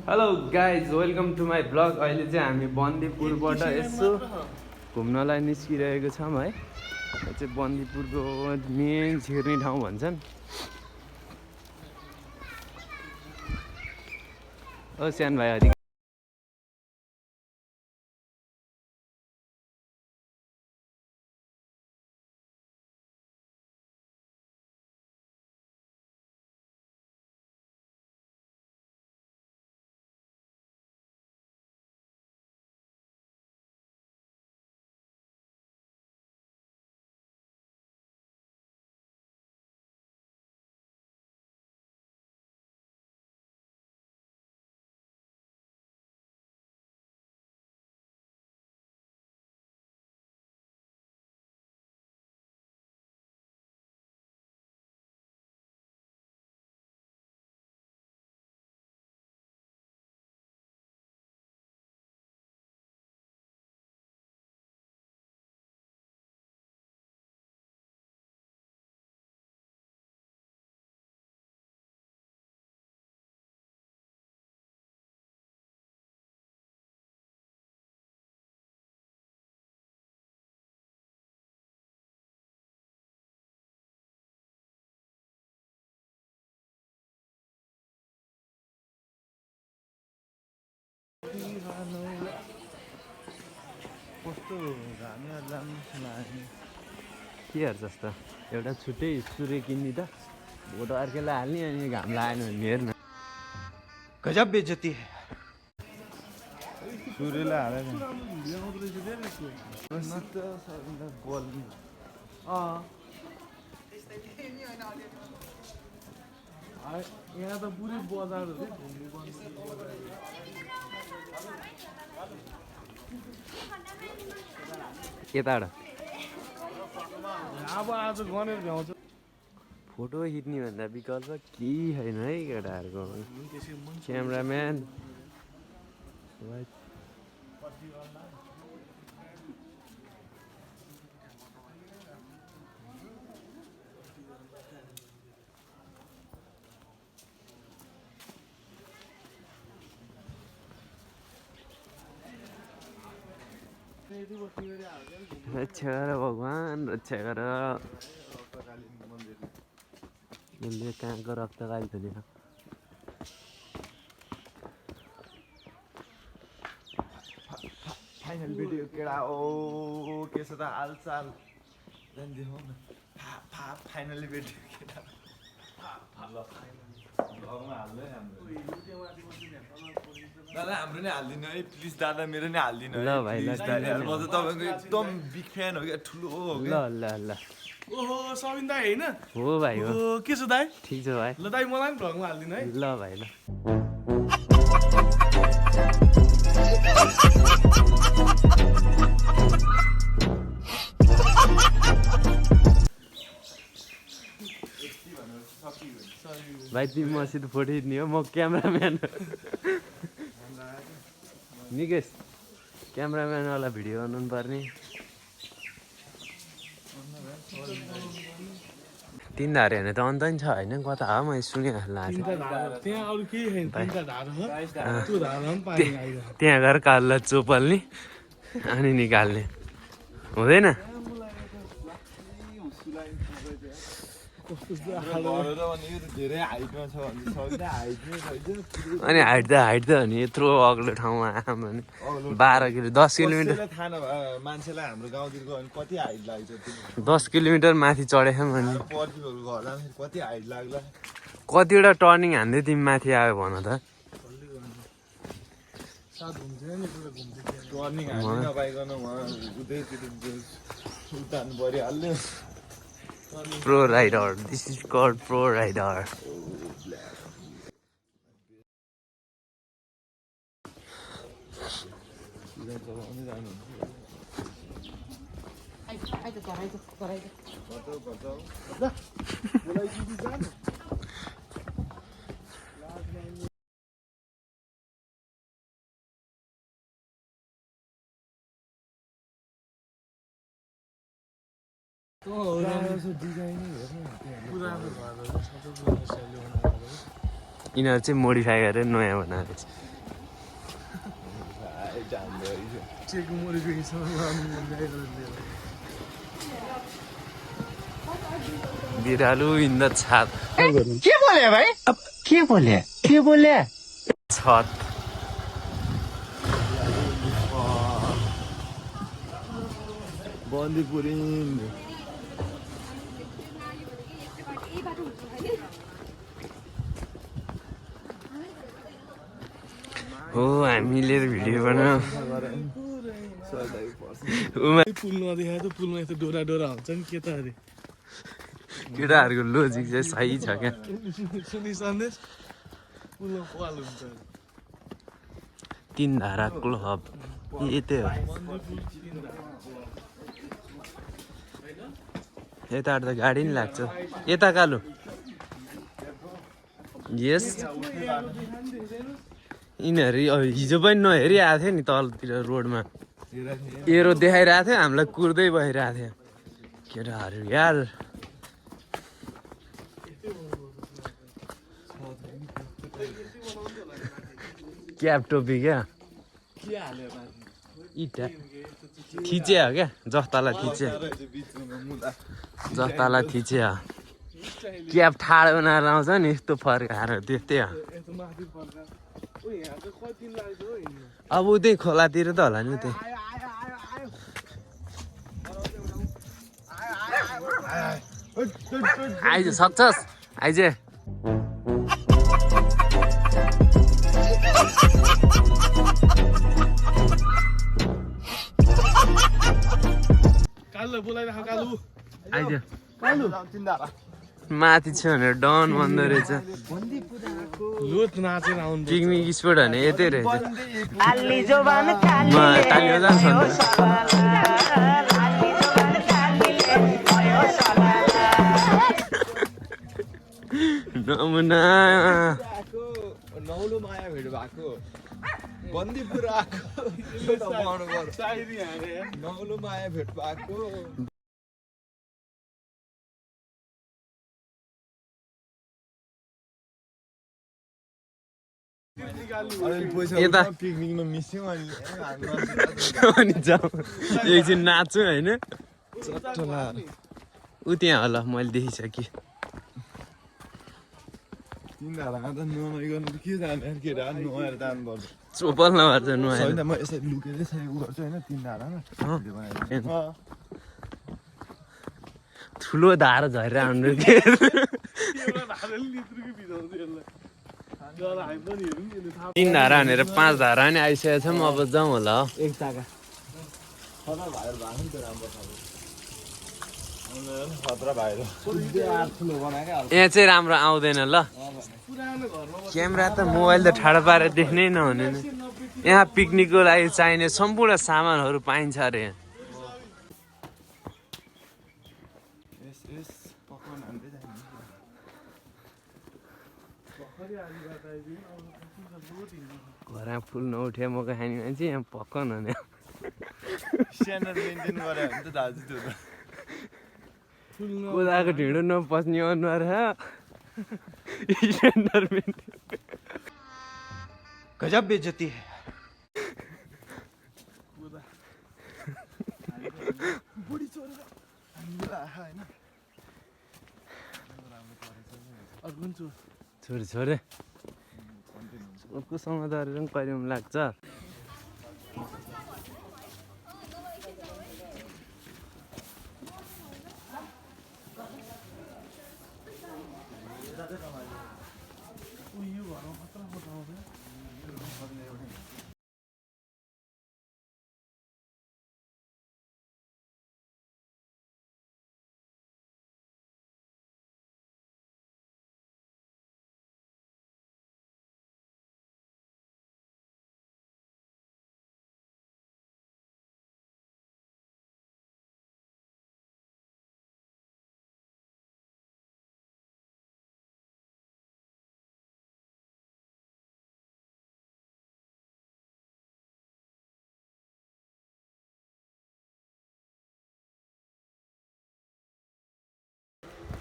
Hello guys welcome to my blog. अहिले चाहिँ हामी बन्दीपुरबाट यसो घुम्नलाई निस्किरहेको छौँ है। यो चाहिँ बन्दीपुरको मेन छिर्ने ठाउँ भन्छन्। ओ सानो भाइ हरि कस्तो के हेर्छस् त? एउटा छुट्टै सूर्य किन्ने त भोट अर्कैलाई हाल्ने अनि घाम लागेन भने हेर्न। गजब बेइज्जती है। सूर्यलाई हालेर यहाँ त पुरै बजारहरू यताबाट अब आज गनेर भ्याउँछ। फोटो खिच्ने भन्दा विकल्प केही छैन है केटाहरूको। क्यामराम्यान रक्षा गर भगवान्, रक्षा गर। उसले कहाँको रक्त गाली खोलेर फाइनल भिडियो केडा ओ के छ त हालचाल देखाउ न। फाइनली भिडियो केडा दादा हाम्रो नै हालिदिनु है प्लिज। दादा मेरो नै हालिदिनु ल भाइ ल। म त तपाईँको एकदम बिग फ्यान हो क्या, ठुलो हो ल ल ल ओहो सबिन दाई होइन? हो भाइ हो। के छ दाई? ठिक छ भाइ। ल दाई मलाई पनि भ्लगमा हालिदिनु है। ल भाइ ल। भाइ तिमी मसित फोटो खिच्ने हो, म क्यामराम्यान हो। निकेश क्यामराम्यानवाला भिडियो बनाउनु पर्ने। तिनधारे भने त अन्त नि छ होइन? कता हो मैले सुनिहाल्नु आएको त्यहाँ अरू केही छैन, तिनवटा धारो छ, त्यो धारोमा पनि पानी आइरहेको। त्यहाँ गएर काललाई चोपल्ने अनि निकाल्ने हुँदैन? धेरै हाइटमा छ भने अनि हाइट त हो नि यत्रो अग्लो ठाउँमा आयो भने 12 किलो 10 किलोमिटर थाहा नभए मान्छेलाई हाम्रो गाउँतिर गयो भने कति हाइट लाग्छ? 10 किलोमिटर माथि चढेको भने पर्सिहरू घर जाँदाखेरि कति हाइट लाग्ला? कतिवटा टर्निङ हान्दै तिमी माथि आयो भन त। टर्निङ हान्नै नपाइकन उहाँ उतैतिर उतार्नु परिहाल्यो। Pro rider, this is called pro rider. यिनीहरू चाहिँ मोडिफाई गरेर नयाँ बनाएको छ। चेक मरेको हिसाबमा बिरालु इन द छत के बोले भाइ अब के बोले छत बन्दीपुर हो हामीले भिडियो बनाऊ पुल नदेखाए त पुलमा यस्तो डोरा डोरा हुन्छ नि के त अरे केटाहरूको लोजिक चाहिँ सही छ क्या सुनि सन्देश पुलमा पाल हुन्छ तीन धारा क्लब यतै हो यताबाट त गाडी नि लाग्छ यता कालो यस यिनीहरू हिजो पनि नहेरिआएको थियो नि तलतिर रोडमा एरो देखाइरहेको थियो हामीलाई कुर्दै भइरहेको थियो केटाहरू यार क्याप टोपी क्या इटा थिचे हो क्या जस्तालाई थिचे जस्तालाई थिचे हो क्याप ठाडो बनाएर आउँछ नि यस्तो फर्काएर त्यस्तै हो अब उतै खोलातिर त होला नि त्यही आइज सक्छस् आइज कालु बोलाइराख कालु आइज कालु माथि छ भनेर डन भन्दो रहेछ लोत नाचेर आउनु पिकनिक स्पोट भने यतै रहेछ ताली बजाउनु छ नमुना नौलो माया भेट भएको बन्दीपुर आएको नौलो माया भेट भएको यता पिकनिकमा मिस्यौँ अनि जाउँ एकछिन नाच्छु होइन ऊ त्यहाँ होला मैले देखिसकेँ तिनीहरू त नुहाइकन के जाने केटा नुहाएर जानुपर्छ चोपल नभएर चाहिँ नुहाएर होइन म यसरी लुकेरै सही गर्छु होइन तिनीहरू ठुलो धार झरेर आउनु तीन धारा भनेर 5 धारा नि आइसकेको छ अब जाउँ होला हो एक जग्गा यहाँ चाहिँ राम्रो आउँदैन ल क्यामेरा त मोबाइल त ठाडो पारेर देख्नै नहुने नि यहाँ पिकनिकको लागि चाहिने सम्पूर्ण सामानहरू पाइन्छ अरे घरमा फुल नउठे मकै खाने मान्छे यहाँ पक्कन हुने स्ट्यान्डर्ड मेन्टेन गरे भने त दाजु त्यो त कोदाको ढिँडो नपस्ने अनुहार स्ट्यान्डर्ड मेन्टेन गजब बेइज्जती है बुढी छोरी छोरे कोसँग त कहिले पनि लाग्छ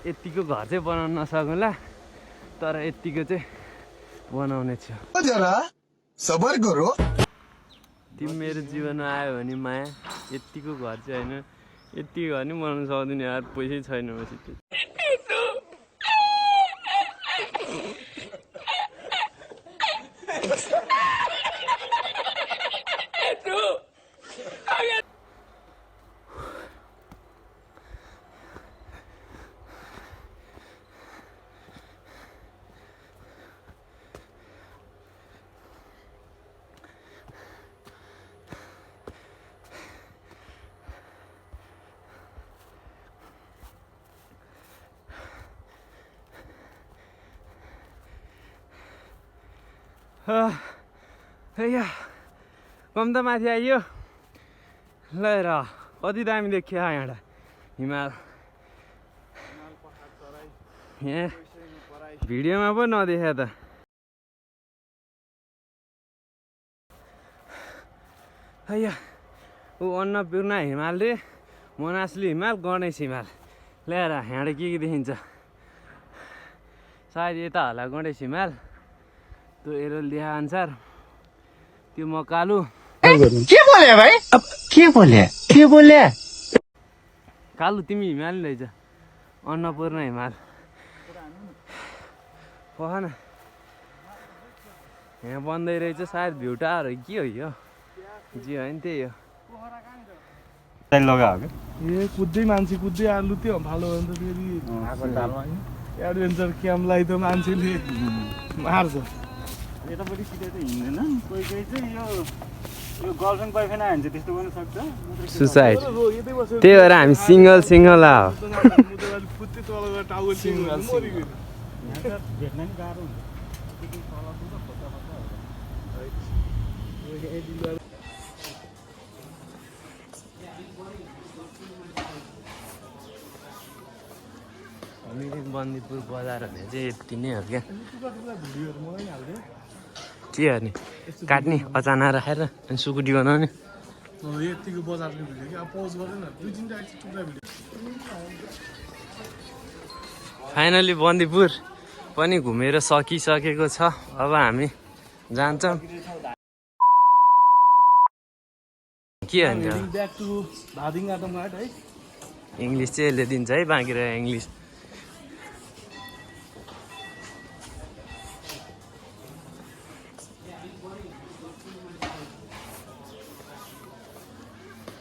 यतिको घर चाहिँ बनाउन नसकुला तर यतिको चाहिँ बनाउने छु जरा सबर गरो तिमी मेरो जीवनमा आयो भने माया यतिको घर चाहिँ होइन यति घर नि बनाउनु सक्दैन यार पैसै छैन मसित हैया कम त माथि आइयो ल र कति दामी देखियो यहाँबाट हिमाल यहाँ भिडियोमा पो नदेखा त हैया ऊ अन्नपूर्ण हिमाल रे मनासली हिमाल गणेश हिमाल ल्याएर यहाँबाट के देखिन्छ सायद यता होला गणेश हिमाल त्यो एरोले देखा अनुसार त्यो म कालु के बोले भाइ के बोले कालु तिमी हिमाल रहेछ अन्नपूर्ण हिमाल पख न यहाँ बन्दै रहेछ सायद भ्यू टावर हो के हो यो जी होइन त्यही हो ए कुद्दै मान्छे कुद्दै आलु त्यो भालो भने त फेरि एडभेन्चर क्याम्पलाई त मान्छेले मार्छ यतापट्टि सिधै त हिँड्दैन कोही कोही चाहिँ यो गर्लफ्रेन्ड बोयफ्रेन्ड आयो भने चाहिँ त्यस्तो गर्नु सक्छ सुसाइड त्यही भएर हामी सिङ्गल हो फुत्ते तल गएर टाउको सिङ्गल भेट्न नि गाह्रो हुन्छ बन्दीपुर बजार भने चाहिँ यति नै हो क्या के गर्ने काट्ने अचाना राखेर अनि सुकुटी बनाउने यतिको बजारको भिडियो कि अब पज गरेन दुई तिनवटा टुक्रा भिडियो फाइनली बन्दीपुर पनि घुमेर सकिसकेको छ अब हामी जान्छौँ के हान्छ ब्याक टु धादिङ आटोमाट है इङ्ग्लिस चाहिँ यसले दिन्छ है बाँकी रह्यो इङ्ग्लिस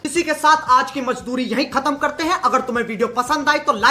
इसी के साथ आज की मजदूरी यहीं खत्म करते हैं। अगर तुम्हें वीडियो पसंद आई तो लाइक